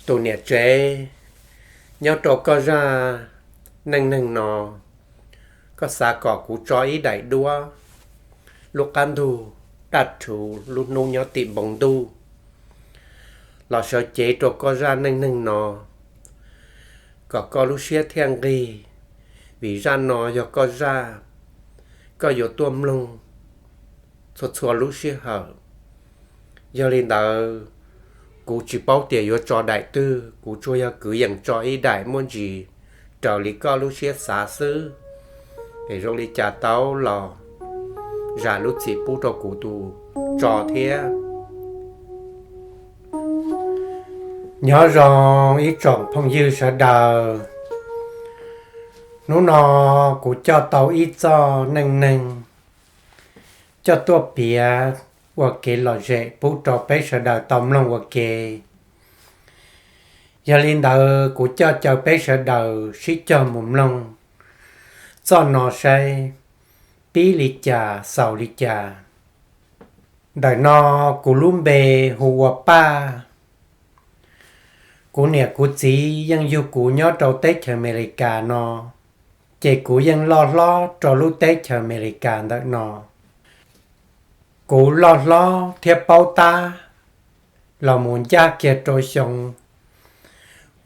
Tus niam tsev, nyob rau koj zaj neej neeg no, koj xav kom kuv tso ib daim duab lub qab ntug daj rhuv lub hnub nyob tim npoo ntuj los sawv cev rau koj zaj neej neeg no, kom koj lub siab thiaj nqig, vim zaj no yog koj zaj, koj yuav tuaj mloog txhua txhua lub sij hawm. Yog li ntawd, kuv tsis paub tias yuav tso daim twg, kuv tsuas yog kwv yees tso ib daim muaj ntsis raws li koj lub siab xav xwb. Es zoo li cas tau los zam lub txim pub rau kuv tus tso thiab. Nyob zoo ib tsoom phooj ywg sawv daws, hnub no kuv coj tau ib txoj neej neeg coj tuaj piav ua kev lom zem pub rau peb sawv daws tau mloog ua ke. Yog li ntawd kuv coj caw peb sawv daws sib cog mus mloog txoj no saib pib li cas xaus li cas. Ntawm no kuv lub npe hu ua Paj. Kuv niam kuv txiv yeej yug kuv nyob rau teb chaws Amelikas no, ces kuv yeej loj hlob rau lub teb chaws Amelikas ntawm no. Kuv loj hlob thiab paub tab los mus ncaj kiag rau xyoo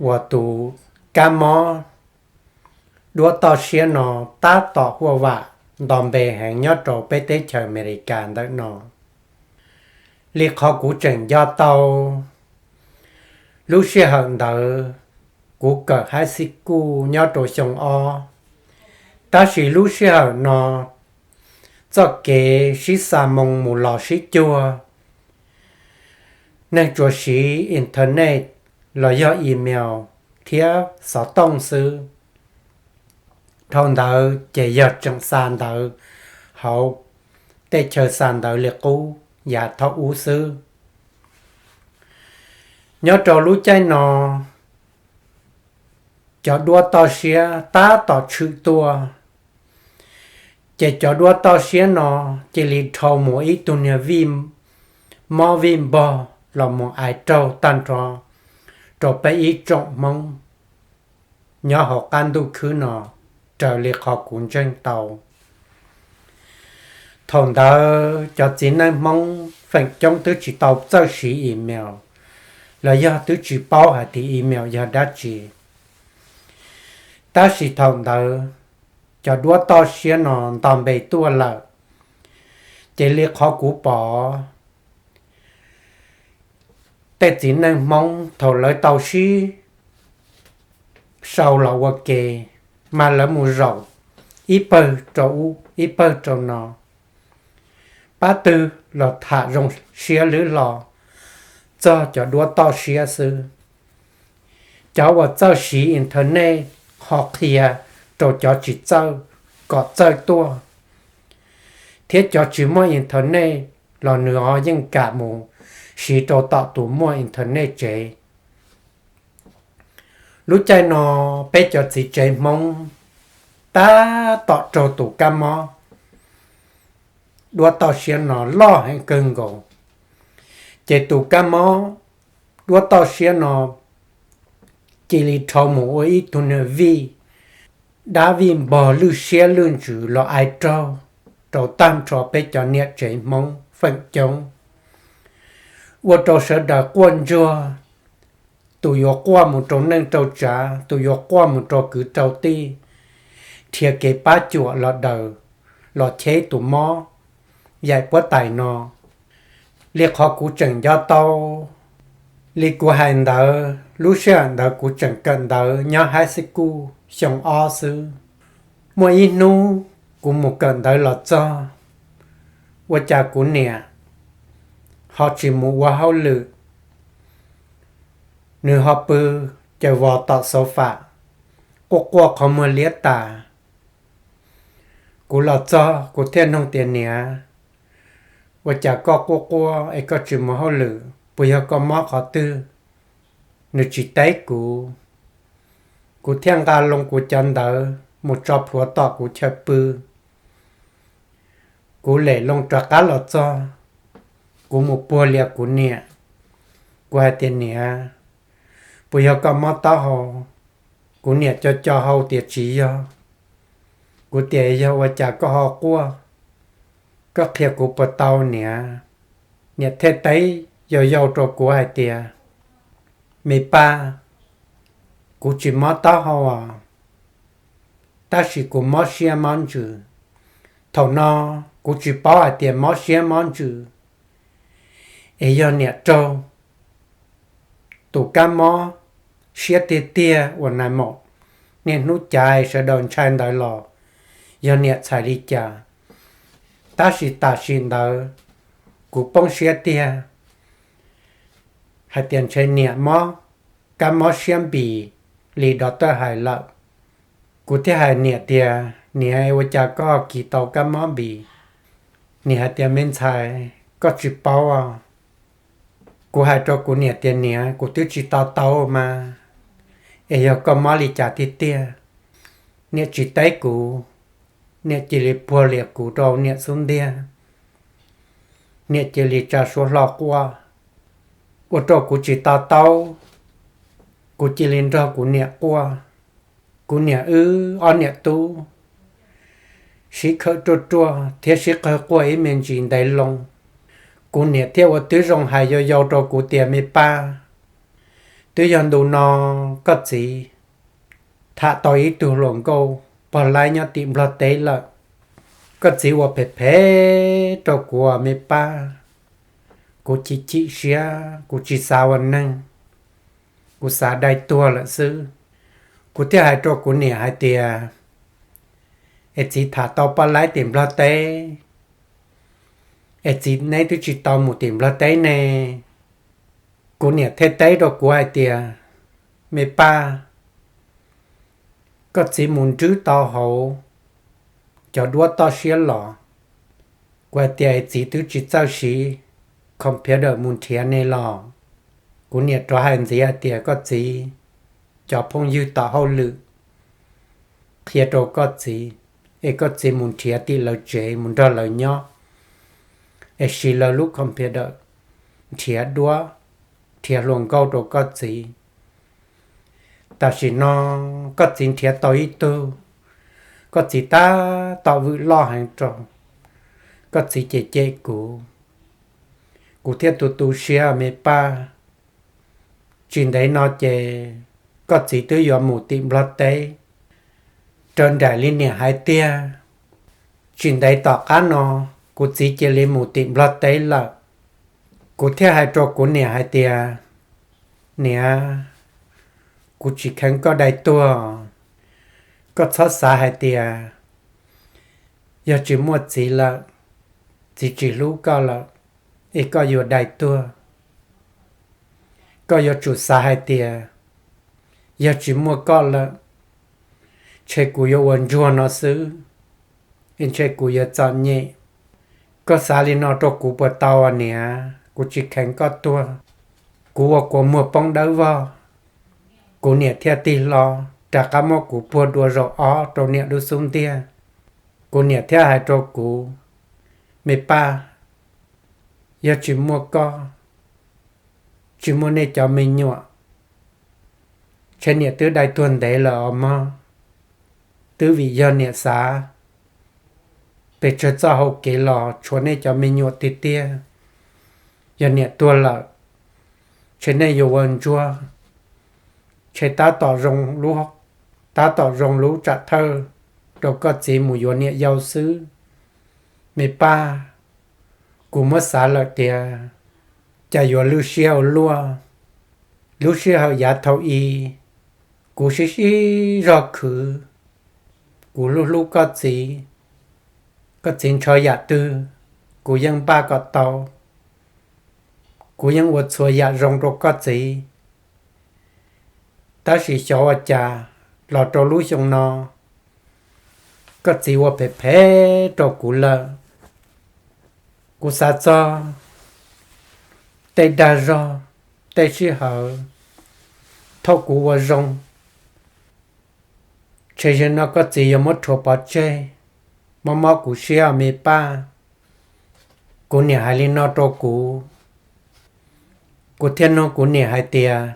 uas tus kab mob duab toj siab no tab tom huaj vam nto npe heev nyob rau peb teb chaws Amelikas ntawm no. Li qhov kuv tseem nco tau, lub sij hawm ntawd kuv kawm high school nyob rau xyoo ob, tab sis lub sij hawm no txoj kev sib xa moo mus los sib cuag, neeg tsuas siv internet los yog email thiab xov tooj xwb. Dhau ntawd ces yog tseem xa ntawv hauv tej chaw xa ntawv li qub yav thaum ub xwb. Nyob rau lub caij no, cov duab toj siab tab tom tshwm tuaj, ces cov duab toj siab no cia li dhau mus ib tug niag vij mob vij npog los mus aiv raug tag nrho rau peb ib tsoom Hmoob nyob hauv qab ntuj khwb no raws li qhov kuv ntseeg tau. Thaum ntawd cov txiv neej Hmoob feem coob twb tsis tau txawj siv email, los yog twb tsis paub hais tias email yog dab tsi. Tab sis thaum ntawd cov duab toj siab no nto npe tuaj lawm, ces li qhov kuv pom, tej txiv neej Hmoob thaum lawv tau sib sau los ua ke, mas lawv mus zaum ib pawg rau ub ib pawg rau no, pab twg los tham zoo siab lwb hlo txog cov duab toj siab xwb. Cov uas txawj siv internet ho qhia rau cov tsis txawj kom txawj tuaj, thiab cov tsis muaj internet los nws ho yeej kam mus siv rau tom tus muaj internet tsev. Lub caij no peb cov txiv tsev Hmoob tab tom raug tus kab mob duab toj siab no loj heev kawg nkaus, ces tus kab mob duab toj siab no cia li dhau mus ua ib tug niag vij dab vij npog lwj siab lwj ntsws los aiv raug rau tag nrho peb cov niam tsev Hmoob feem coob, ua rau sawv daws quaj ntsuag, tus yuav quaj mus rau neej rau tsav, tus yuav quaj mus rau kwv rau tij, dhia kev pab cuam los daws los cheb tus mob yaim puab tais no. Li qhov kuv tseem nco tau, li kuv hais ntawd lub sij hawm ntawd kuv tseem kawm ntawv nyob high school xyoo ob xwb. Muaj ib hnub kuv mus kawm ntawv los txog, ua cas kuv niam ho tsis mus ua hauj lwm, nws ho pw caws vos tom sofa, quaj quaj qhov muag liab tas. Kuv los txog kuv thiaj nug tias, Niam, ua cas koj quaj quaj es koj tsis mus hauj lwm, puas yog koj mob qhov twg? Nws tsis teb kuv. Kuv thiaj nqa loo kuv cov ntawv mus tso plhuav tom kuv chaw pw. Kuv lem loo rov qab los txog, kuv mus puag lias kuv niam. Kuv hais tias, Niam, Puas yog koj mob taub hau? Kuv niam co co hau tias tsis yog. Kuv tias yog ua cas koj ho quaj? Koj qhia kuv puas tau niam? Niam thiaj teb yau yau rau kuv hais tias, me Paj, kuv tsis mob taub hau os, tab sis kuv mob siab mob ntsws. Thaum no kuv tsis paub hais tias mob siab mob ntsws es yog niam raug tus kab mob siab tiag tiag uas nais maum niaj hnub cav sawv daws ntshai ntawd los yog niam txhais li cas. Tab sis tam sim ntawd kuv poob siab tiag hais tias ntshe niam mob kab mob siab npis li doctor hais lawm. Kuv thiaj hais niam tias, niam, ua cas koj kis tau kab mob npis? Niam hais tias, me ntxhais, koj tsis paub os. Kuv hais rau kuv niam tias, niam, kuv twb tsis to taub mas, es yog koj mob li cas tiag tiag? Niam tsis teb kuv, niam cia li puag lias kuv rau niam xub ntiag. Niam cia li tsa suab hlo quaj, ua rau kuv tsis to taub. Kuv cia li nrog kuv niam quaj. Kuv niam wb ob niam tub sib khawm ruaj ruaj thiab sib qawg quaj ib me ntsis ntev loo. Kuv niam thiaj ua tib zoo hais yau yau rau kuv tias, me Paj, twb yog ntu no koj txiv tham tau ib tug hluas nkauj pog laib nyob tim Nplog teb lawm. Koj txiv ua phem phem rau kuv, me Paj. Kuv chim chim siab, kuv tsis xav ua neeg, kuv xav dai tuag lawm xwb. Kuv thiaj hais rau kuv niam hais tias, es txiv tham tau poj laib tim Nplog teb, es txiv neb twb tsis tau mus tim Nplog teb ne? Kuv niam thiaj teb rau kuv hais tias, me Paj, koj txiv mus nrwb tau hauv cov duab toj siab los. Kuv hais tias, es txiv twb tsis txawj siv computer mus nrhiav ne los? Kuv niam rov hais ntxiv hais tias, koj txiv cov phooj ywg tom hauj lwm qhia rau koj txiv, es koj txiv mus nrhiav tim lawv tsev mus nrog lawv nyob, es siv lawv lub computer nrhiav duab, nrhiav hluas nkauj rau koj txiv. Tam sim no koj txiv nrhiav tau ib tug, koj txiv tab tom vwm loj heev rau, koj txiv cem cem kuv. Kuv thiaj tu tu siab, me Paj. Tsis ntev no ces koj txiv twb yuav mus tim Nplog teb. Raws nraim li niam hais tiag, tsis ntev tom qab no kuv txiv cia li mus tim Nplog teb lawm. Kuv thiaj hais rau kuv niam hais tias, niam, kuv tsis kheev koj dai tuag. Koj txhob xav hais tias yog tsis muaj txiv lawm, txiv tsis hlub koj lawm, es koj yuav dai tuag. Koj yuav tsum xav hais tias yog tsis muaj koj lawm, ntshe kuv yuav ua ntsuag no xwb, es ntshe kuv yuav txom nyem. Koj xav li no rau kuv puas tau, niam? Kuv tsis kheev koj tuag. Kuv ua kua muag poob dawb vog. Kuv niam thiaj tig hlo rov qab muab kuv puag dua zaum ob rau niam lub xub ntiag. Kuv niam thiaj hais rau kuv, me Paj, yog tsis muaj koj, tsis muaj nej cov me nyuam, ntshe niam twb dai tuag ntev lawm os mog. Twb vim yog niam xav pes tsawg txoj hau kev los tshuav nej cov me nyuam tiag tiag. Yog niam tuag lawm, ntshe nej yuav ua ntsuag, ntshe tab tom zoo lub, tab tom zoo lub tsam thawj rau koj txiv mus yuav niam yau xwb, me Paj. Kuv muab xav lawm tias cas yuav lwj siab ua luaj. Lub sij hawm yav thaum i, kuv sib sib zog khwv, kuv hlub hlub koj txiv. Koj txiv ntshaw yam twg, kuv yeej npaj kom tau. Kuv yeej ua txhua yam zoo rau koj txiv. Tab sis xyov ua cas los rau lub xyoo no, koj txiv ua phem phem rau kuv lawm. Kuv xav txog tej dag zog, tej sij hawm thaum kuv ua zoo, ntshe zaum no koj txiv yuav muab rhuav pov tseg. Mob mob kuv siab, me Paj. Kuv niam hais li no rau kuv, kuv thiaj nug kuv niam hais tias,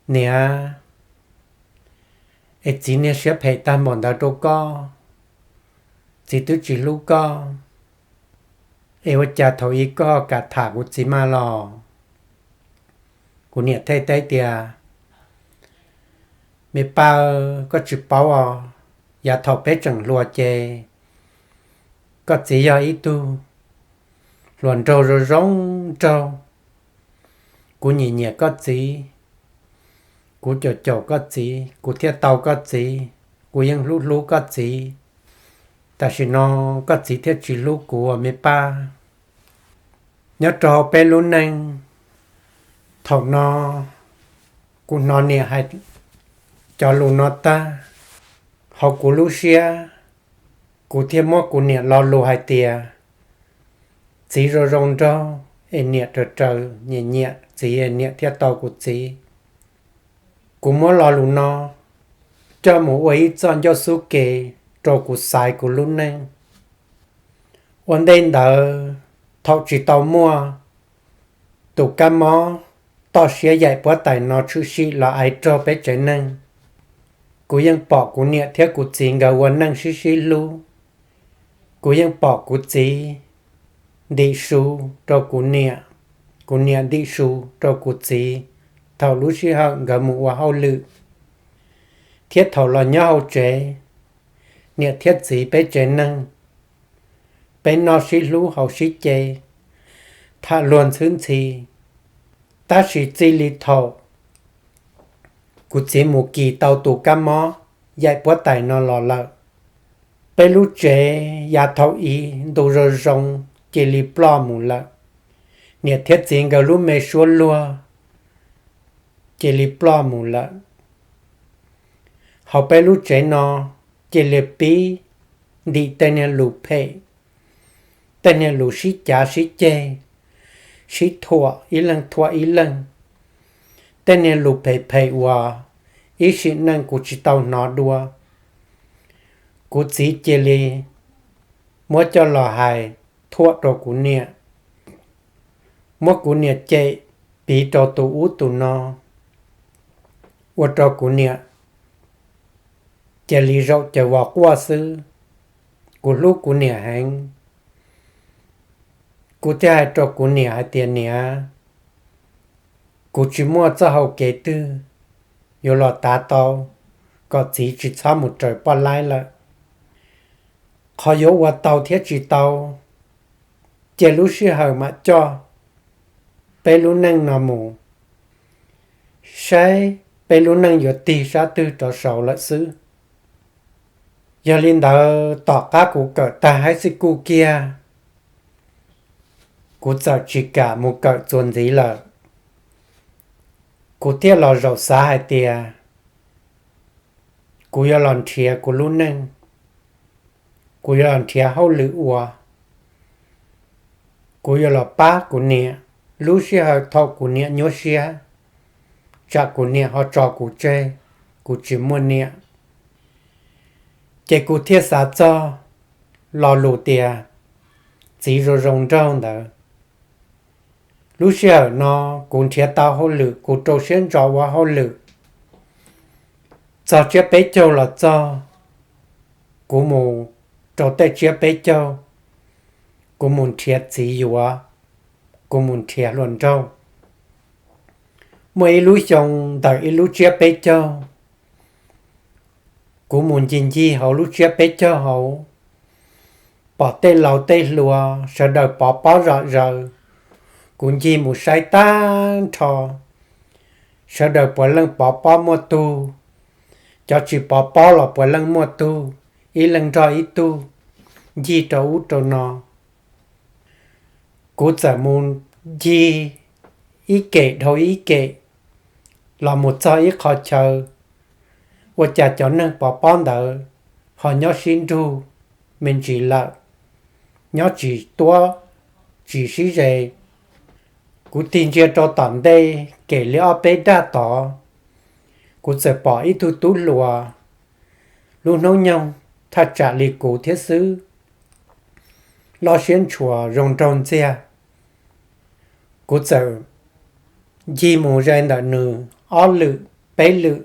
Niam, es txiv niag siab phem tag npaum ntawd rau koj, txiv twb tsis hlub koj, es ua cas thaum ub koj kam tham kuv txiv mas los? Kuv niam thiaj teb tias, Me Paj, koj tsis paub os, yav thaum peb tseem hluas ces koj txiv yog ib tug hluas nraug zoo zoo nraug. Kuv nyiam nyiam koj txiv, kuv caum caum koj txiv, kuv thiaj tau koj txiv, kuv yeej hlub hlub koj txiv. Tam sim no koj txiv thiaj tsis hlub kuv, me Paj. Nyob rau hauv peb lub neej, thaum no kuv hnov niam hais cov lus no tag, hauv kuv lub siab, kuv thiaj muab kuv niam lo lus hais tias, txiv zoo zoo nraug es niam raws raws nyiam nyiam txiv es niam thiaj tau kuv txiv. Kuv muab lo lus no coj mus ua ib txoj ncauj xub ke rau kuv xaiv kuv lub neej. Ua ntej ntawd, thaum tsis tau muaj tus kab mob toj siab yaim puab tais no tshwm sim los aiv raug peb tsev neeg, kuv yeej pom kuv niam thiab kuv txiv nkawd ua neej sib sib hlub. Kuv yeej pom kuv txiv ntim su rau kuv niam, kuv niam ntim su rau kuv txiv thaum lub sij hawm nkawd mus ua hauj lwm, thiab thaum los nyob hauv tsev, niam thiab txiv peb tsev neeg, peb noj sib hlub haus sib ce, tham luag ntxhwb ntxhi. Tab sis txij li thaum kuv txiv mus kis tau tus kab mob yaim puab tais no los lawm, peb lub tsev yav thaum ub ntu zoo zoo cia li ploj mus lawm. Niam thiab txiv nkawd lub me suab luag cia li ploj mus lawm. Hauv peb lub tsev no cia li pib ntim tej niag lus phem, tej niag lus sib cav sib ceg, sib thuam ib leeg thuam ib leeg. Tej niag lus phem phem uas ib sim neej kuv tsis tau hnov dua, kuv txiv cia li muab coj los hais thuam rau kuv niam, muab kuv niam cem piv rau tus ub tus no, ua rau kuv niam cia li zaum caws vos quaj xwb. Kuv hlub kuv niam heev, kuv thiaj hais rau kuv niam hais tias, niam, kuv tsis muaj txoj hau kev twg yuav los tav tau kom txiv tsis txhob mus raws poj laib lawm. Qhov yuav ua tau thiab tsis tau, cia lub sij hawm mam coj peb lub neej no mus, saib peb lub neej yuav tig sab twg rov saud lawm xwb. Yog li ntawd tom qab kuv kawm tag high school kiag, kuv txawm tsis kam mus kawm txuas ntxiv lawm. Kuv thiaj los zaum xav hais tias kuv yuav los nrhiav kuv lub neej, kuv yuav los nrhiav hauj lwm ua, kuv yuav los pab kuv niam lub sij hawm thaum kuv niam nyuaj siab, tsam kuv niam ho tso kuv tseg, kuv tsis muaj niam. Ces kuv thiaj xav txog lo lus tias txiv zoo zoo nraug ntawd. Lub sij hawm no kuv nrhiav tau hauj lwm, kuv rau siab ntso ua hauj lwm. Txog tsiab peb caug los txog, kuv mus rau tej tsiab peb caug, kuv mus nrhiav txiv yuav, kuv mus nrhiav hluas nraug. Muaj ib lub xyoo ntawm ib lub tsiab peb caug, kuv mus ncig ncig hauv lub tsiab peb caug hauv, pom tej laus tej hluas sawv daws pov pob zom zaws. Kuv ncig mus saib tag nrho, sawv daws puav leej pov pob muaj tug, cov tsis pov pob los puav leej muaj tug, ib leeg nrog ib tug ncig rau ub rau no. Kuv txawm mus ncig ib kem dhau ib kem los mus txog ib qho chaw, ua cas cov neeg pov pob ntawd ho nyob sib nrug me ntsis lawm, nyob tsis tuab tsis sib ze. Kuv tig ntsia rau tom ntej kem li ob peb daj tod, kuv txawm pom ib tug tub hluas, lub hnub nyoog thaj tsam li kuv thiab xwb, loj siab ntshua zoo nraug ntxiag. Kuv txawm ncig mus ze ntawm nws ob lwm, peb lwm,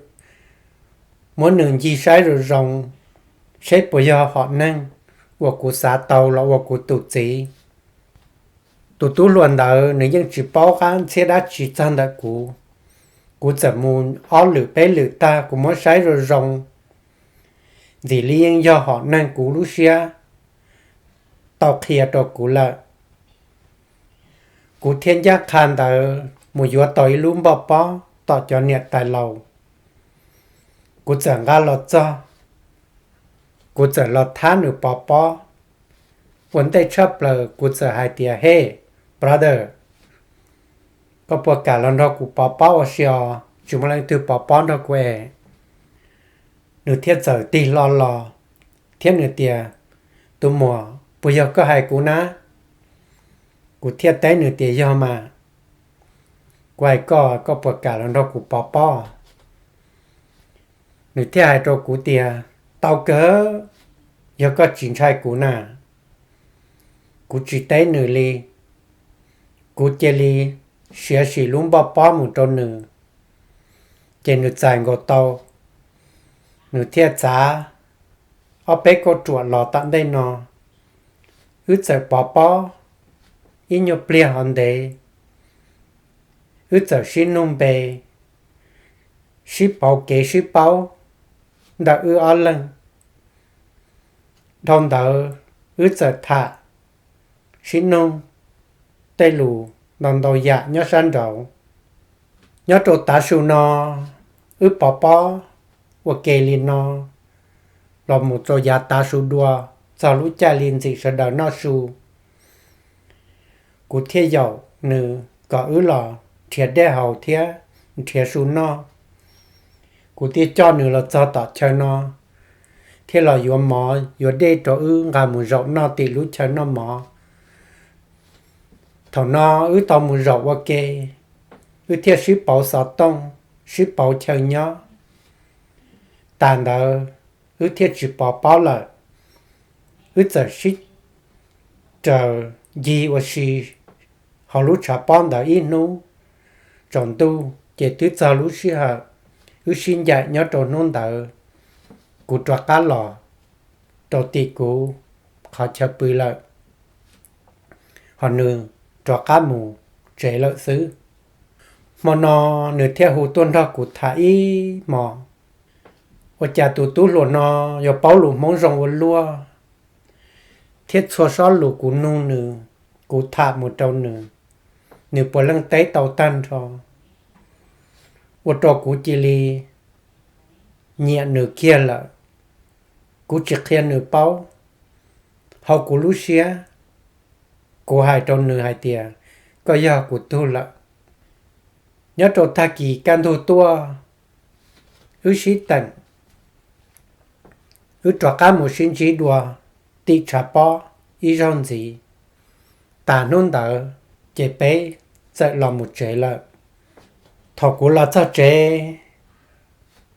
muab nws ncig saib zoo zoo, seb puas yog hom neeg uas kuv xav tau los ua kuv tus txiv. Tus tub hluas ntawd nws yeej tsis paub qab ntxhiab dab tsi txog ntawm kuv. Kuv txawm mus ob lwm peb lwm tag, kuv muab saib zoo zoo, ntxim li yeej yog hom neeg kuv lub siab tau qhia rau kuv lawm. Kuv thiaj ncaj qha ntawd mus yuav tau ib lub npoj pob tom cov niam tais laus. Kuv txawm nqa los txog, kuv txawm los thab nws pov pob. Ua ntej tshaj plaws kuv txawm hais tias, Hey, brother, koj puas kam los nrog kuv pov pob ua si os? Tsis muaj leej twg pov pob nrog kuv es. Nws thiaj txawm tig hlo los, thiab nws tias, Tus muam, puas yog koj hais kuv na? Kuv thiaj teb nws tias, Yog mas, kuv hais koj, koj puas kam los nrog kuv pov pob? Nws thiaj hais rau kuv tias, Tau kawg, yog koj tsis ntshai kuv na. Kuv tsis teb nws li, kuv cia li siav sim lub npoj pob mus rau nws, ces nws txais nkaus tau, nws thiaj txav ob peb kauj ruam los tom ntej no. Wb txawm pov pob ib nyuag pliag hov ntev, wb txawm sib nug npe, sib pauv kev sib paub ntawm wb ob leeg. Dhau ntawd wb txawm tham, sib nug tej lus ntau ntau yam nyob sab nraud. Nyob rau tav su no, wb pov pob ua ke li no los mus rau yav tav su dua, txog lub caij li ntxim sawv daws noj su, kuv thiaj yaum nws kom wb los nrhiav dej haus thiab nrhiav su noj. Kuv thiaj coj nws los txog tom chaw no, thiaj los yuav mov yuav dej rau wb nqa mus zaum noj tim lub chaw noj mov. Thaum no wb tau mus zaum ua ke, wb thiaj sib pauv xov tooj, sib pauv chaw nyob. Tas ntawd wb thiaj tsis pov pob lawm, wb txawm sib raws ncig ua si hauv lub tshav pob ntawd ib hnub. Tsaus ntuj ces twb txog lub sij hawm wb sib ncaim nyob rau hnub ntawd. Kuv rov qab los rau tim kuv qhov chaw pw lawm, ho nws rov qab mus tsev lawm xwb. Hmo no nws thiaj hu tuaj nrog kuv tham ib hmos. Ua cas tus tub hluas no yuav paub lus Hmoob zoo ua luaj, thiab txhua sob lus kuv nug nws, kuv tham mus rau nws, nws puav leej teb tau tag nrho, ua rau kuv cia li nyiam nws kiag lawm. Kuv tsis qhia nws paub, hauv kuv lub siab kuv hais rau nws hais tias, Koj yog kuv tug lawm. Nyob rau tag kis kaj ntug tuaj, wb sib teem, wb rov qab mus sib ntsib dua tim tshav pob ib zaug ntxiv. Tas hnub ntawd ces peb txawm los mus tsev lawm. Thaum kuv los txog tsev,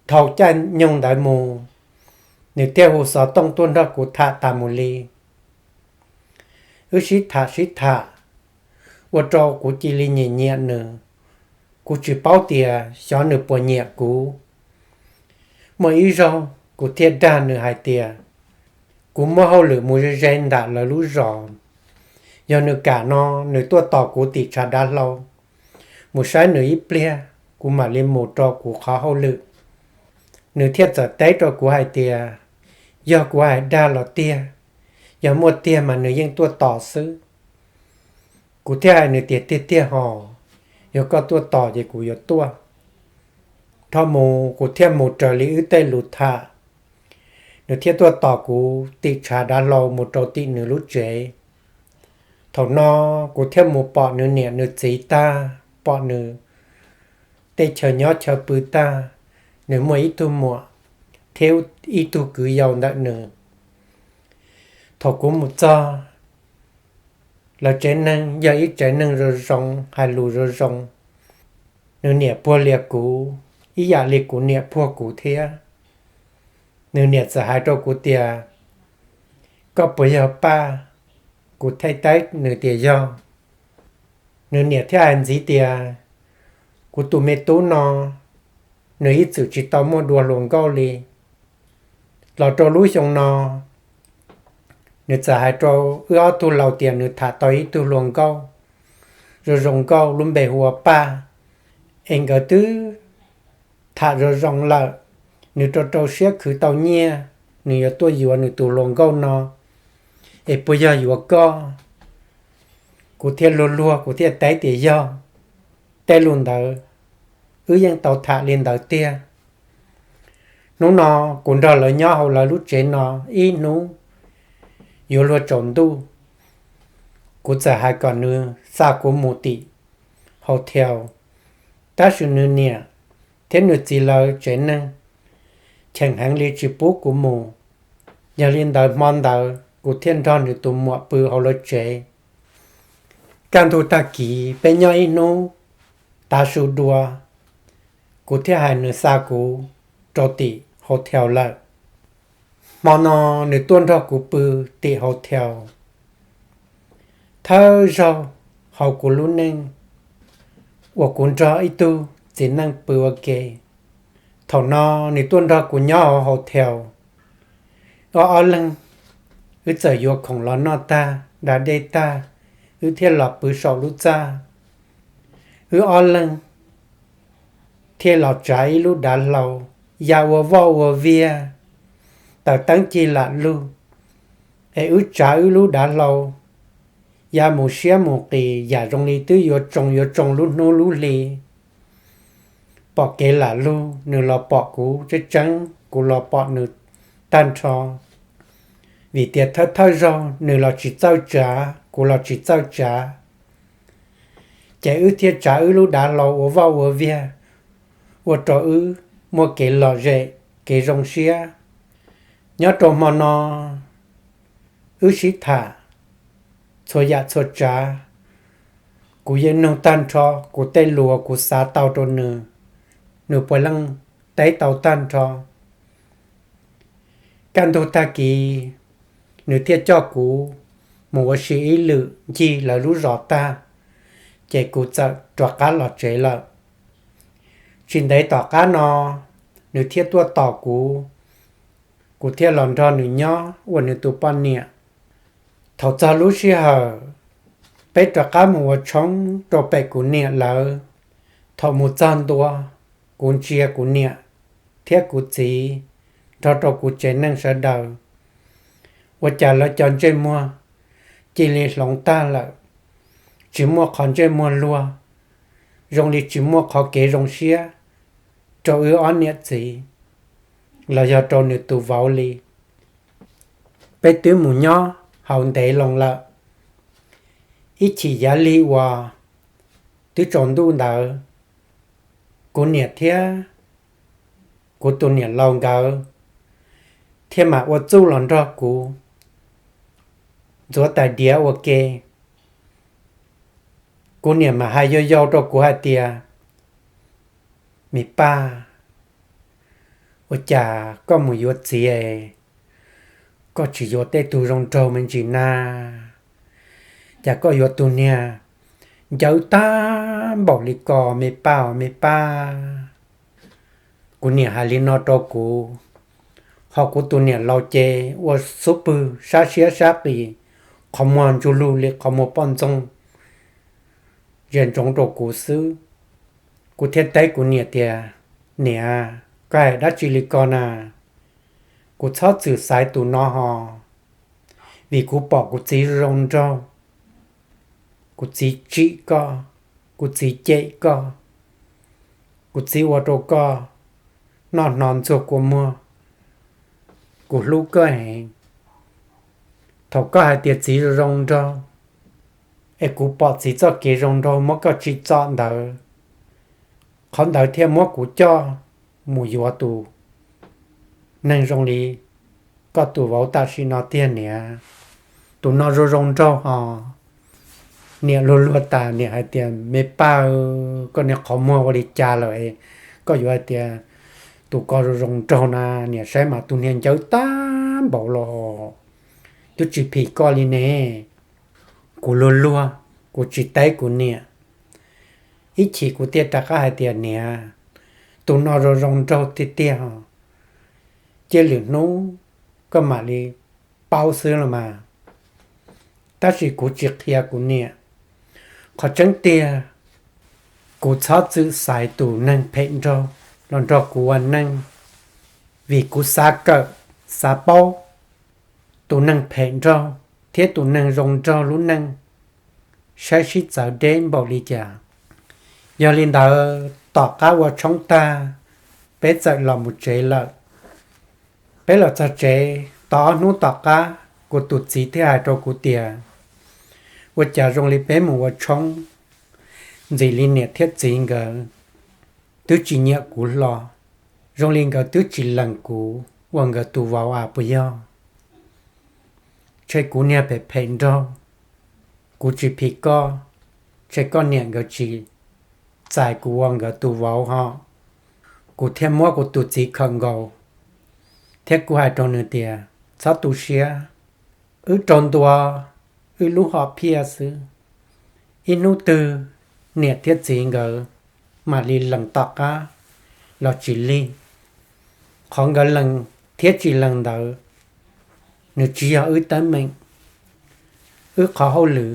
dhau caij nyoog ntawd mus, nws thiaj hu xov tooj tuaj nrog kuv tham tas mus li. Wb sib tham sib tham, ua rau kuv cia li nyiam nyiam nws. Kuv tsis paub tias xyov nws puas nyiam kuv. Muaj ib zaug kuv thiaj dag nws hais tias, Kuv muaj hauj lwm mus ze ze nram lawv lub zos. Yog nws kam no, nws tuaj tos kuv tim tshav dav hlau, mus saib nws ib pliag, kuv mam li mus rau kuv qhov hauj lwm. Nws thiaj txawm teb rau kuv hais tias, Yog kuv hais dag los tiag, yog muaj tiag mas nws yeej tuaj tos xwb. Kuv thiaj hais nws tias, Tiag tiag hos, yog koj tuaj tos ces kuv yuav tuaj. Dhau mus kuv thiaj mus raws li wb tej lus tham. Nws thiaj tuaj tos kuv tim tshav dav hlau mus rau tim nws lub tsev. Thaum no kuv thiaj mus pom nws niam nws txiv tag, pom nws tej chaw nyob chaw pw tag. Nws muaj ib tug muam thiab ib tug kwv yau ntawm nws. Thaum kuv mus txog, lawv tsev neeg yog ib tsev neeg zoo zoo, hais lus zoo zoo. Nws niam puag lias kuv ib yam li kuv niam puag kuv thiab. Nws niam txawm hais rau kuv tias, Koj puas yog Paj? Kuv thiaj teb nws tias yog. Nws niam thiaj hais ntxiv tias, Kuv tus me tub no nws ib txwm tsis tau muaj dua hluas nkauj li. Los rau lub xyoo no, nws txawm hais rau wb ob tug laus tias nws tham tau ib tug hluas nkauj zoo zoo nkauj lub npe hu ua Paj, es nkawd twb tham zoo zoo lawm, nws rau rau siab khwv tau nyiaj, nws yuav tuaj yuav nws tus hluas nkauj no, es puas yog yuav koj? Kuv thiaj luag luag, kuv thiaj teb tias yog. Tej lus ntawd wb yeej tau tham li ntawd tiag. Hnub no kuv nrog lawv nyob hauv lawv lub tsev no ib hnub, yuav luag tsaus ntuj, kuv txawm hais kom nws xa kuv mus tim hotel, tab sis nws niam thiab nws txiv lawv tsev neeg cheem heev li tsis pub kuv mus. Yog li ntawd hmo ntawd kuv thiaj nrog nws tus muam pw hauv lawv tsev. Kaj ntug tag kis peb nyob ib hnub tav su dua, kuv thiaj hais nws xa kuv rau tim hotel lawm. Hmo no nws tuaj nrog kuv pw tim hotel. Thawj zaug hauv kuv lub neej uas kuv nrog ib tug txiv neej pw ua ke. Thaum no nws tuaj nrog kuv nyob hauv hotel, ob ob leeg wb txawm yuav khoom los noj tag da dej tag, wb thiaj los pw saum lub txaj. Wb ob leeg thiaj los tsav ib lub dav hlau, ya ua voj ua viag, taws teeb cig lam lug, es wb tsav wb lub dav hlau ya mus siab mus qis yam zoo li twb yuav tsoo yuav tsoo lub hnub lub hli. Pom kev lam lug, nws los pom kuv tseeb tseeb, kuv los pom nws tag nrho. Vim tias thawj thawj zaug nws los tsis txawj tsav, kuv los tsis txawj tsav, ces wb thiaj tsav wb lub dav hlau ua voj ua viag, ua rau wb muaj kev lom zem, kev zoo siab. Nyob rau hmo no, wb sib tham txhua yam txhua tsav, kuv yeej nug tag nrho kuv tej lus kuv xav tau rau nws, nws puav leej teb tau tag nrho. Kaj ntug tag kis, nws thiaj coj kuv mus ua si ib lwm ncig lawv lub zos tag, ces kuv txawm rov qab los tsev lawm. Tsis ntev tom qab no, nws thiaj tuaj tos kuv, kuv thiaj los nrog nws nyob ua nws tus poj niam. Thaum txog lub sij hawm peb rov qab mus ua tshoob rau pem kuv niam lawv, thaum mus txog ntua, kuv ntsia kuv niam thiab kuv txiv nrog rau kuv tsev neeg sawv daws, ua cas lawv cov ntsej muag cia li hloov tag lawm, tsis muaj qhov ntsej muag luag, zoo li tsis muaj qhov kev zoo siab rau wb ob niam txiv los yog rau nws tus vauv li. Peb twb mus nyob hauv ntev loo lawm, ib chim yav lig uas twb tsaus ntuj ntawd, kuv niam thiab kuv tus niam laus nkawd thiaj mam ua txuj los nrog kuv ntxuav tais diav ua ke. Kuv niam mam hais yau yau rau kuv hais tias, Me Paj, ua cas koj mus yuav txiv, koj tsis yuav tej tug zoo nraug me ntsis na? Cas koj yuav tus niag ncawv tag npaum li ko, me Paj os me Paj? Kuv niam hais li no rau kuv, ho kuv tus niam laus ces ua xub pwg sab siab sab qis, qhov muag ntsuj lug li qhov muag poj ntxoog, ze ntsoov rau kuv xwb. Kuv thiaj teb kuv niam tias, Niam, koj hais dab tsi li ko na? Kuv txhob txwm xaiv tus no ho, vim kuv pom kuv txiv zoo nraug, kuv txiv tsim koj, kuv txiv cem koj, kuv txiv ua rau koj noj hno ntxuag kua muag. Kuv hlub koj heev. Thaum koj hais tias txiv zoo zoo nraug, es kuv pom txiv txoj kev zoo nraug muab koj tsim txom ntawd, qhov ntawd thiaj muab kuv coj mus yuav tus neeg zoo li koj tus vauv tam sim no tiag niam. Tus no zoo zoo nraug ho. Niam luag luag tas niam hais tias, Me Paj, koj niag qhov muag ua li cas lawm, koj yuav hais tias tus ko zoo zoo nraug na? Niam saib mas tus niag ncawv tag npaum los, twb tsis phim koj li ne. Kuv luag luag, kuv tsis teb kuv niam. Ib chim kuv thiaj rov qab hais tias, Niam, tus no zoo zoo nraug tiag tiag os. Cia lwm hnub koj mam li paub xwb los mas. Tab sis kuv tsis qhia kuv niam. Qhov tseeb tiag, kuv txhob txwm xaiv tus neeg phem nraug los nrog kuv ua neej, vim kuv xav kawm, xav paub tus neeg phem nraug thiab tus neeg zoo nraug lub neej saib sib txawv deb npaum li cas. Yog li ntawd tom qab ua tshoob tag, peb txawm los mus tsev lawm. Peb los txog tsev tau ob hnub tom qab, kuv tus txiv thiaj hais rau kuv tias, ua cas zoo li peb mus ua tshoob, ntxim li niam thiab txiv nkawd twb tsis nyiam kuv hlo, zoo li nkawd twb tsis lees kuv ua nkawd tus vauv as puas yog? Ntshe kuv niag phem phem nraug, kuv tsis phim koj, ntshe koj niam nkawd tsis txais kuv ua nkawd tus vauv hos. Kuv thiaj muab kuv tus txiv khawm nkaus, thiab kuv hais rau nws tias, txhob tu siab, wb raug ntua wb lub hom phiaj xwb. Ib hnub twg niam thiab txiv nkawd mam li lees tom qab los tsis lig. Qhov nkawd lees thiab tsis lees ntawd, nws tsis yog wb teeb meem. Wb qhov hauj lwm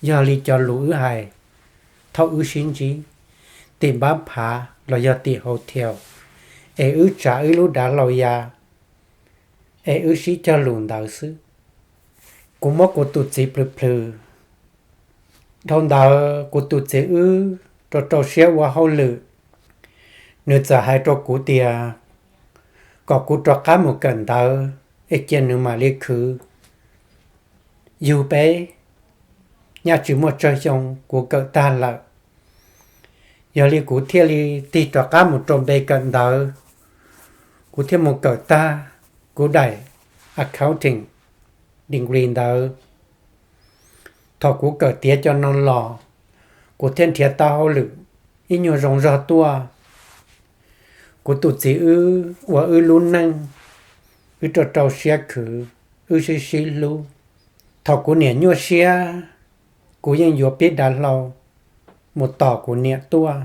yog li cov lus wb hais thaum wb sib ntsib, tim npab phav los yog tim hotel, es wb tsav wb lub dav hlau ya, es wb sib cog lus ntawd xwb. Kuv muab kuv tus txiv plhws plhws. Dhau ntawd kuv tus txiv wb rau rau siab ua hauj lwm, nws txawm hais rau kuv tias kom kuv rov qab mus kawm ntawv es cia nws mam li khwv yug peb, nyaj tsis muaj tsawg xyoo kuv kawm tag lawm. Yog li kuv thiaj li tig rov qab mus rau npe kawm ntawv, kuv thiaj mus kawm tag kuv daim accounting degree ntawd. Thaum kuv kawm tiav cov no los, kuv thiaj nrhiav tau hauj lwm ib nyuag zoo zog tuaj. Kuv tus txiv wb ua wb lub neej, wb rau rau siab khwv, wb sib sib hlub. Thaum kuv niam nyuaj siab, kuv yeej yuav pib dav hlau mus tos kuv niam tuaj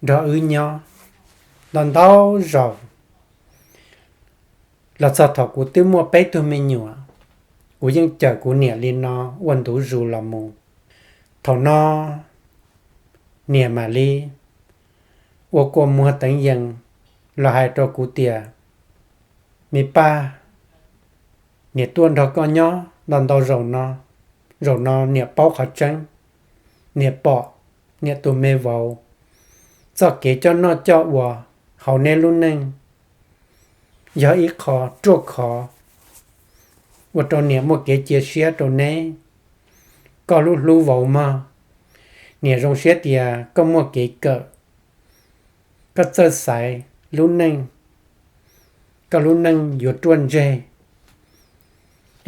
nrog wb nyob ntau ntau zaus. Los txog thaum kuv twb muaj peb tug me nyuam, kuv yeej cawm kuv niam li no ua ntu zus los mus. Thaum no niam mam li ua kua muag teev yees los hais rau kuv tias, me Paj, niam tuaj nrog koj nyob ntau ntau zaus no, zaum no niam paub qhov tseeb, niam pom niam tus me vauv txoj kev coj noj coj ua hauv neb lub neej yog ib qho ruaj khov ua rau niam muaj kev cia siab rau neb, koj lub hlub vauv mog. Niam zoo siab tias koj muaj kev kawm, koj txawj xaiv lub neej, koj lub neej yuav ruaj ntseg,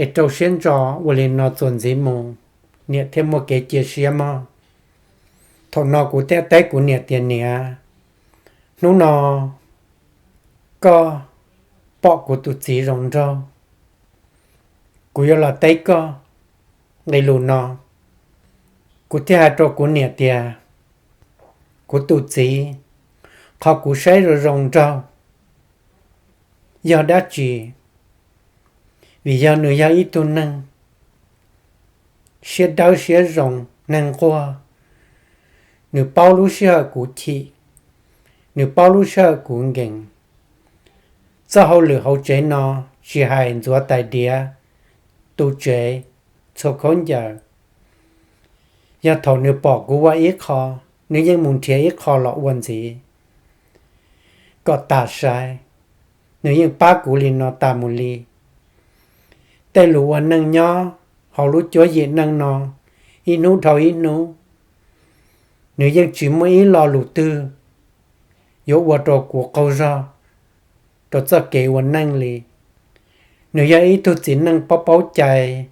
es rau siab ntso ua li no txuas ntxiv mus, niam thiaj muaj kev cia siab mog. Thaum no kuv thiaj teb kuv niam tias, niam, hnub no koj pom kuv tus txiv zoo nraug, kuv yuav los teb koj nqe lus no. Kuv thiaj hais rau kuv niam tias, kuv tus txiv, qhov kuv saib zoo zoo nraug yog dab tsi? Vim yog nws yog ib tug neeg siab dawb siab zoo, neeg nquag. Nws paub lub sij hawm kuv chim, nws paub lub sij hawm kuv nkees. Txoj hauj lwm hauv tsev no tsis hais ntxuav tais diav, tu tsev, txhua khaub ncaws. Yog thaum nws pom kuv ua ib qho, nws yeej mus nrhiav ib qho los ua ntxiv kom tas sai. Nws yeej pab kuv li no tas mus li. Tej lus ua neej nyob hauv lub cuab yim neej no, ib hnub dhau ib hnub, nws yeej tsis muaj ib lo lus twg yuav ua rau kuv qaug zog rau txoj kev ua neej li. Nws yog ib tug txiv neej paub paub cai,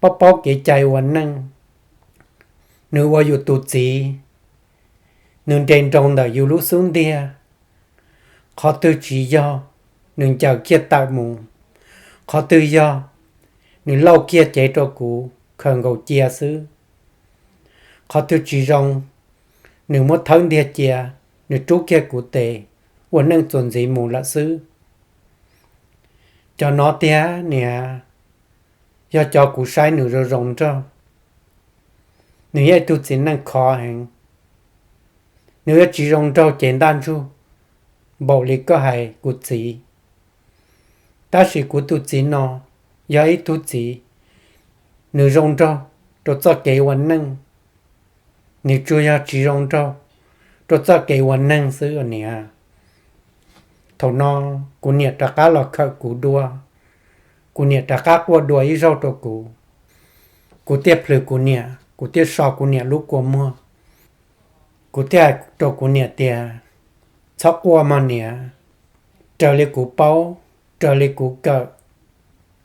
paub paub kev cai ua neej. Nws ua yus tus txiv, nws nres nroos ntawm yus lub xub ntiag. Qhov twg tsis yog, nws ncaws kiag tawm mus. Qhov twg yog, nws lauj kiag cev rau kuv khaws nkaus cia xwb. Qhov twg tsis zoo, nws muab thawb ntiag cia, nws rub kiag kuv tes, ua neej txuas ntxiv mus lawm xwb. Cov no tiag niam, yog cov kuv saib nws zoo zoo nraug, nws yog ib tug txiv neej khov heev, nws yuav tsis zoo nraug ces ntaj ntsug npaum li koj hais kuv txiv. Tab sis kuv tus txiv no yog ib tug txiv, nws zoo nraug rau txoj kev ua neej, nws tsuas yog tsis zoo nraug rau txoj kev ua neeg xwb niam. Thaum no kuv niam rov qab los khawm kuv dua, kuv niam rov qab quaj dua ib zaug rau kuv. Kuv thiaj plhws kuv niam, kuv thiaj so kuv niam lub kua muag. Kuv thiaj hais rau kuv niam tias, txhob quaj mog niam, raws li kuv paub, raws li kuv kawm,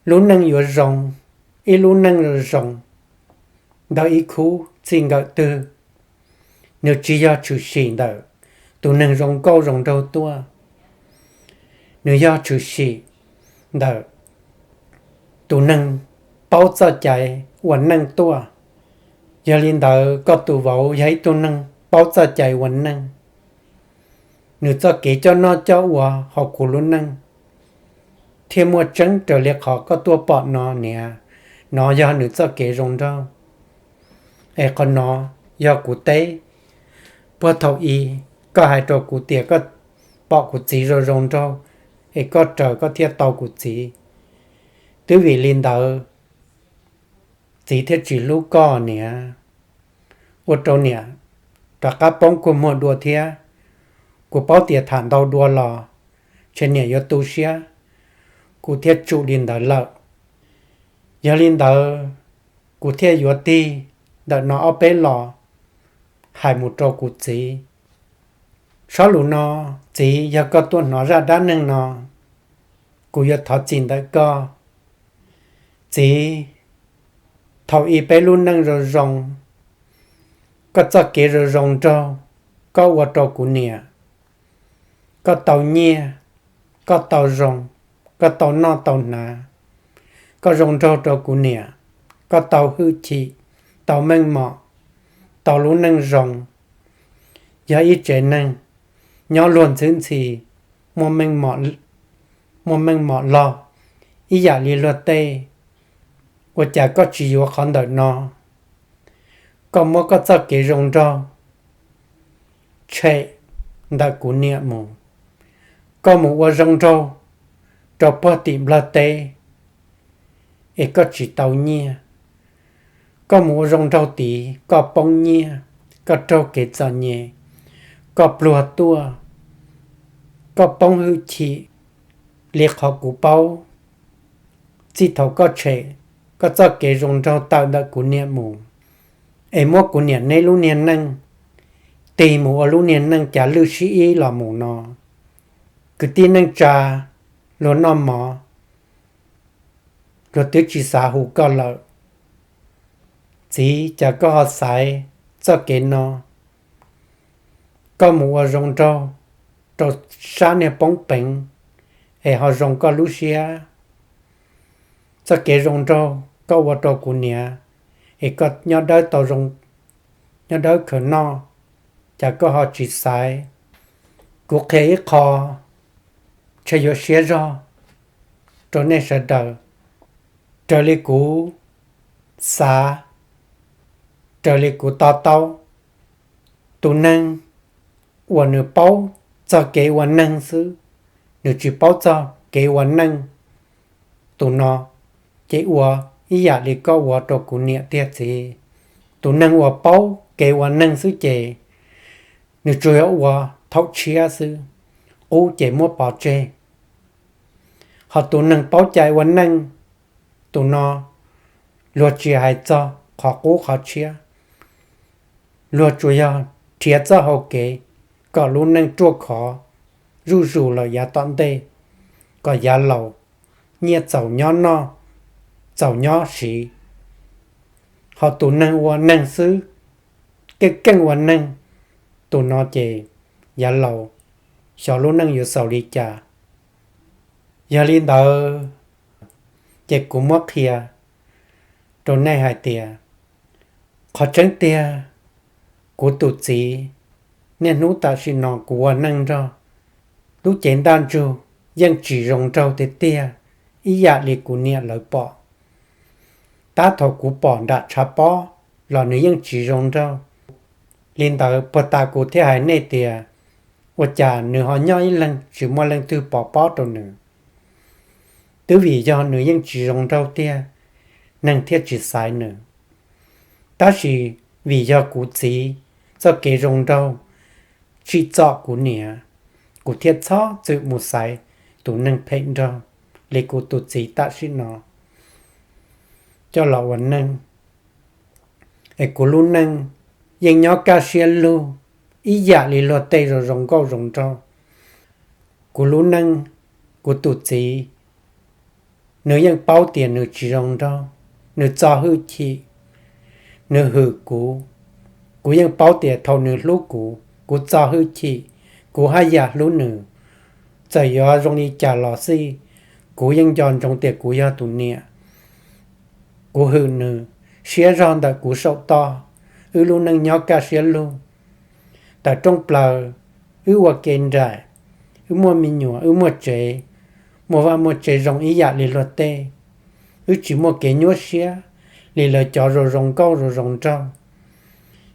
lub neej yuav zoo, ib lub neej zoo zoo ntawm ib khub txij nkawm twg, nws tsis yog tshwm sim ntawm tus neeg zoo nkauj zoo nraug tuaj, nws yog tshwm sim ntawm tus neeg paub txoj cai ua neej tuaj. Yog li ntawd koj tus vauv yog ib tug neeg paub txoj cai ua neej, nws txoj kev coj noj coj ua hauv kuv lub neej thiaj muaj tseeb raws li qhov koj tuaj pom no niam. Nov yog nws txoj kev zoo nraug, es qhov no yog kuv teb. Puag thaum i koj hais rau kuv tias koj pom kuv txiv zoo zoo nraug, es koj raws koj thiaj tau kuv txiv. Twb vim li ntawd txiv thiaj tsis hlub koj niam. Ua rau niam rov qab poob kua muag dua thiab. Kuv paub tias tham ntau dua los ntshe niam yuav tu siab, kuv thiaj tsum li ntawd lawm. Yog li ntawd, kuv thiaj yuav tig ntawm no ob peb los hais mus rau kuv txiv. Sob lus no, txiv, yog koj tuaj hnov zaj dab neeg no, kuv yuav thov txim ntawm koj. Txiv, thaum i peb lub neej zoo zoo, koj txoj kev zoo zoo nraug, koj ua rau kuv niam, koj tau nyiaj, koj tau zoo, koj tau noj tau hnav, koj zoo nraug rau kuv niam, koj tau hwj chim, tau meej mom, tau lub neej zoo, yog ib tsev neeg nyob luag ntxhwb ntxhi, muaj meej mom log ib yam li luag tej. Ua cas koj tsis yuav qhov ntawm no? Koj muab koj txoj kev zoo nraug tshem ntawm kuv niam mus, koj mus ua zoo nraug rau puag tim Nplog teb, es koj tsis tau nyiaj. Koj mus ua zoo nraug tid, koj poob nyiaj, koj raug kev txom nyem, koj pluag tuaj, koj poob hwj chim li qhov kuv paub. Txij thaum koj tshem koj txoj kev zoo nraug tawm ntawm kuv niam mus, es muab kuv niam neb lub niag neej tig mus ua lub niag neej cav lwj sib ib los mus no, kwv tij neej tsa, luag noj mov, luag twb tsis xav hu koj lawm. Txiv, cas koj ho xaiv txoj kev no? Koj mus ua zoo nraug rau sab niag poob peev, es ho zoo koj lub siab. Txoj kev zoo nraug koj ua rau kuv niam, es koj nyob dawb tau zoo, nyob dawb khaws noj, cas koj ho tsis xaiv? Kuv qhia ib qho, ntshe yuav siab zog rau nej sawv daws. Raws li kuv xav, raws li kuv to taub, tus neeg uas nws paub txog kev ua neeg xwb, nws tsis paub txog kev ua neej, tus no ces ua ib yam li koj ua rau kuv niam tiag txiv. Tus neeg uas paub kev ua neeg xwb ces nws tsuas yog ua thaum tshiab xwb, qub ces muab pov tseg. Ho tus neeg paub cai ua neej, tus no luag tsis hais txog qhov qub qhov tshiab, luag tsuas yog nrhiav txoj hau kev kom lub neej ruaj khov zuj zus lawm yav tom ntej, kom yav laus nyiaj txaus nyob noj, txaus nyob siv. Ho tus neeg ua neeg xwb, keej keej ua neeg, tus no ces yav laus xyov lub neej yuav xaus li cas. Yog li ntawd, ces kuv muab qhia rau nej hais tias, qhov tseeb tiag, kuv tus txiv Niaj hnub tam sim no kuv ua neej nrog lub cev ntaj ntsug yeej tsis zoo nraug tiag tiag, ib yam li kuv niam lawv pom. Tab thaum kuv pom nram tshav pob los nws yeej tsis zoo nraug. Li ntawd puag ta kuv thiaj hais nej tias, ua cas nws ho nyob ib leeg tsis muaj leej twg pov pob rau nws? Twb vim yog nws yeej tsis zoo nraug tiag, neeg thiaj tsis xaiv nws. Tab sis vim yog kuv txiv txoj kev zoo nraug tsim txom kuv niam, kuv thiaj txhob txwm mus xaiv tus neeg phem nraug li kuv tus txiv tam sim no coj los ua neej. Es kuv lub neej yeej nyob kaj siab lug ib yam li luag tej zoo zoo nkauj zoo nraug. Kuv lub neej, kuv tus txiv, nws yeej paub tias nws tsis zoo nraug, nws txo hwj chim, nws hwm kuv. Kuv yeej paub tias thaum nws hlub kuv, kuv txo hwj chim, kuv haj yam hlub nws. Txawm yuav zoo li cas los xij, kuv yeej nco ntsoov tias kuv yog tus niam. Kuv hwm nws, siab zog ntawm kuv saum toj, wb lub neej nyob kaj siab lug. Tawm rooj plaws, wb ua ke nraim, wb muaj me nyuam, wb muaj tsev, muaj vaj muaj tsev zoo ib yam li luag tej. Wb tsis muaj kev nyuaj siab li lawv cov zoo zoo nkauj zoo zoo nraug.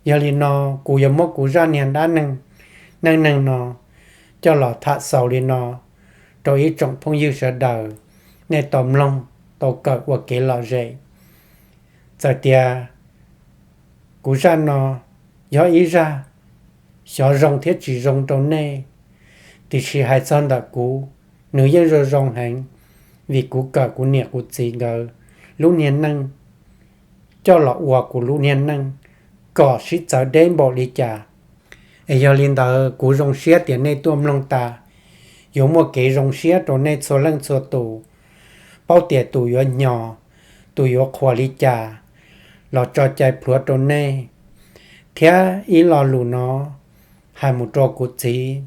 Yog li no, kuv yuav muab kuv zaj niag dab neeg neej neeg no coj los tham xaus li no rau ib tsoom phooj ywg sawv daws, nej tau mloog, tau kawm ua kev lom zem. Txawm tias kuv zaj no yog ib zaj xyov zoo thiab tsis zoo rau nej, tiam sis hais txog ntawm kuv, nws yeej zoo zoo heev, vim kuv kawm kuv niam kuv txiv nkawd lub niag neej coj los ua kuv lub niag neej kom sib txawv deb npaum li cas. Es yog li ntawd kuv zoo siab tias nej tuaj mloog tas, yuav muaj kev zoo siab rau nej txhua leej txhua tus, paub tias tus yuav hnyo, tus yuav qhuas li cas los tso cai plhuav rau nej. Thiab ib lo lus no hais mus rau kuv txiv,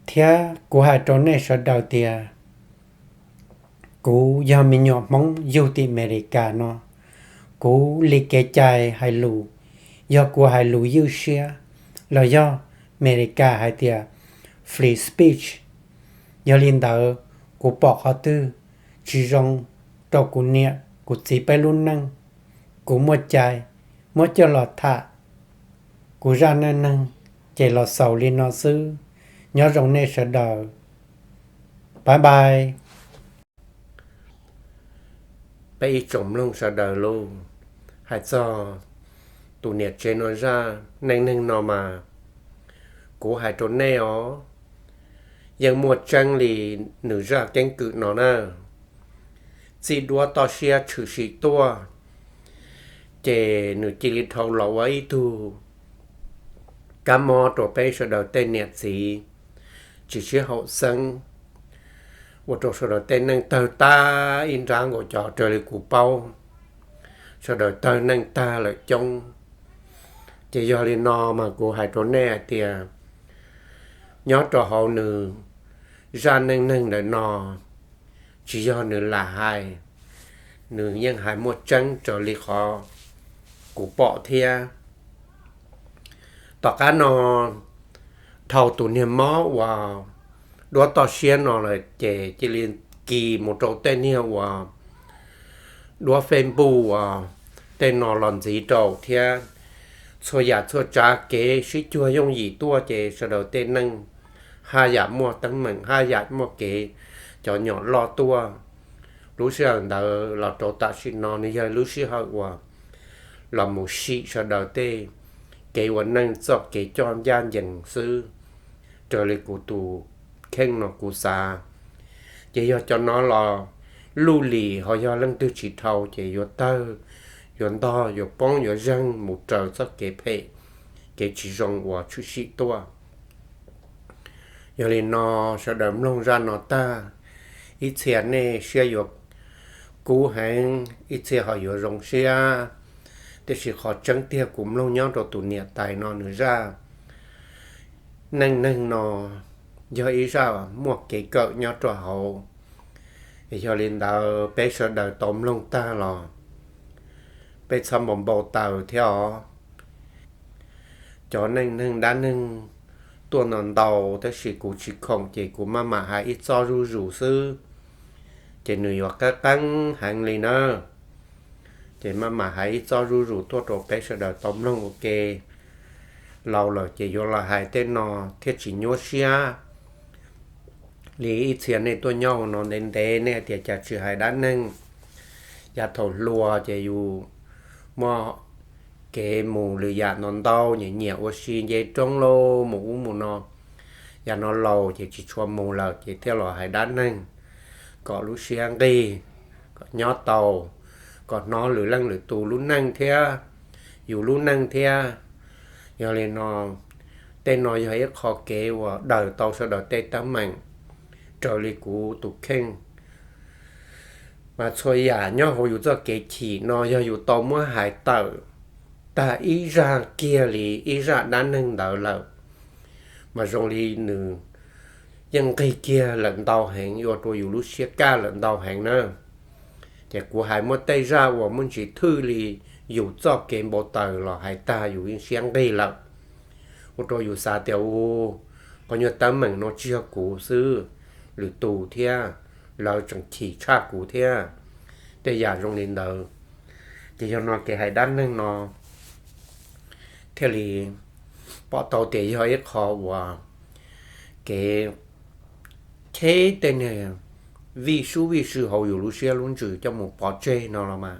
thiab kuv hais rau nej sawv daws tias, kuv yog me nyuam Hmoob yug tim Amelikas no, kuv li kev cai hais lus, yog kuv hais lus ywj siab, los yog Amelikas hais tias free speech. Yog li ntawd, kuv pom qhov twg tsis zoo rau kuv niam kuv txiv peb lub neej, kuv muaj cai muab coj los tham kuv zaj neej neeg, ces los xaus li no xwb. Nyob zoo nej sawv daws. Bye bye. Peb ib tsoom mloog sawv daws lauj, hais txog tus niam tsev no zaj neej neeg no mas, kuv hais rau nej os, yeej muaj tseeb li nws zaj keeb kwm no na. Txij duab toj siab tshwm sim tuaj, ces nws cia li dhau los ua ib tug kab mob rau peb sawv daws tej niam txiv tsis sib haum xeeb, ua rau sawv daws tej neej tawg tag ib nrab nkaus cov raws li kuv paub, sawv daws tawg neej tag lawm coob. Ces yog li no mas kuv hais rau nej hais tias, nyob rau hauv nws zaj neej neeg ntawm no, tsis yog nws lam hais, nws yeej hais muaj tseeb raws li qhov kuv pom thiab. Tom qab no, dhau tus niag mob uas duab toj siab no lawm ces cia li kis mus rau tej niag uas duab Facebook uas tej no los ntxiv rau thiab. Txhua yam txhua tsav kev sib cuag yooj yim tuaj ces sawv daws tej neej haj yam muaj teeb meem, haj yam muaj kev cov nyom loj tuaj. Lub sij hawm ntawd los rau tam sim no nws yog lub sij hawm uas los mus sim sawv daws tej kev ua neej txoj kev coj ncaj ncees xwb, raws li kuv tus kheej no kuv xav. Ces yog cov no los luj lim ho yog leej twg tsis dhau ces yuav tawg, yuav ntog, yuav poob, yuav zeeg mus raws txoj kev phem, kev tsis zoo uas tshwm sim tuaj. Yog li no, sawv daws mloog zaj no tag, ib txhia nej siab yuav kub heev, ib txhia ho yuav zoo siab. Tiam sis qhov tseeb tiag kuv mloog nyob rau tus niam tais no nws zaj neej neeg no yog ib zaj muaj kev kawm nyob rau hauv. Yog li ntawd peb sawv daws tau mloog tag los peb txhob npau npau taws thiab os. Cov neej neeg dab neeg tuaj no ntau, tab sis kuv tsis khoom ces kuv maj mam hais ib txoj zuj zus xwb, ces nws yuav qab qeeb heev li na. Ces maj mam hais ib txoj zuj zus tuaj rau peb sawv daws tau mloog ua ke. Laus lawm ces yuav los hais tej no thiaj tsis nyuaj siab li ib txhia nej tuaj nyob hauv no ntev ntev, nej tias cas tsis hais dab neeg. Yav thaum hluas ces yus muaj kev mus lwm yam no ntau, nyiam nyiam ua si nce roob lauj, mus ub mus no. Yav no laus ces tsis tshua mus lawm ces thiaj los hais dab neeg kom lub siab nqig, kom nyob tau, kom hnov lwm leej lwm tus lub neej thiab, yus lub neej thiab. Yog li no, tej no yog ib qho kev uas daws tau sawv daws tej teeb meem raws li kuv tus kheej. Mas txhua yam nyob hauv yus txoj kev chim no yog yus tau muab hais tawm tag ib zaj kiag li ib zaj dab neeg ntawd lawm, mas zoo li nws yeej nqig kiag lawm ntau heev, ua rau yus lub siab kaj lawm ntau heev na. Ces kuv hais muaj tej zaj uas muaj ntsis thwj li yus txoj kev npau taws los hais tag yus yeej siab nqig lawm, ua rau yus xav tias u, qhov nyuag teeb meem no tsis yog kuv xwb, lwm tus thiab, lawv tseem chim tshaj kuv thiab, tej yam zoo li ntawd. Ces yog no kev hais dab neeg no thiaj li pom tau tias yog ib qho uas kev cheb tej niag vij sub vij sw hauv yus lub siab lub ntsws coj mus pov tseg no los mas.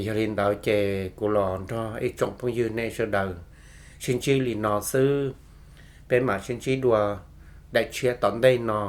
Yog li ntawd ces kuv los nrog ib tsoom phooj ywg nej sawv daws sib ntsib li no xwb, peb mam sib ntsib dua daim tshiab tom ntej no.